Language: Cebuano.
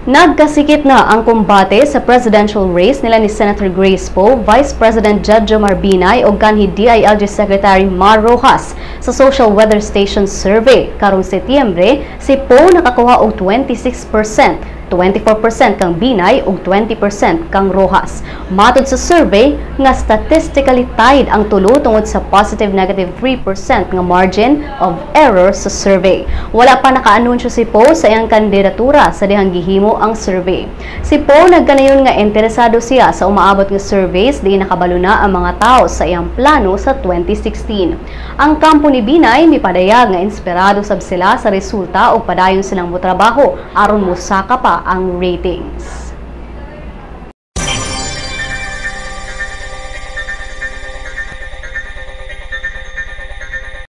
Nagkasikit na ang kumbate sa presidential race nila ni Senator Grace Poe, Vice President Jejomar Binay ug kanhi DILG Secretary Mar Roxas sa Social Weather Station Survey. Karong Setyembre, si Poe nakakuha og 26%, 24% kang Binay ug 20% kang Roxas. Matod sa survey nga statistically tied ang tulo tungod sa positive negative 3% nga margin of error sa survey. Wala pa nakaanunsyo si Poe sa iyang kandidatura sa dihang gihimo ang survey. Si Poe nagkanayon nga interesado siya sa umaabot nga surveys di nakabalo na ang mga tao sa iyang plano sa 2016. Ang kampo ni Binay mipadayag nga inspirado sab sila sa resulta ug padayon silang motrabaho aron mosaka pa ang ratings.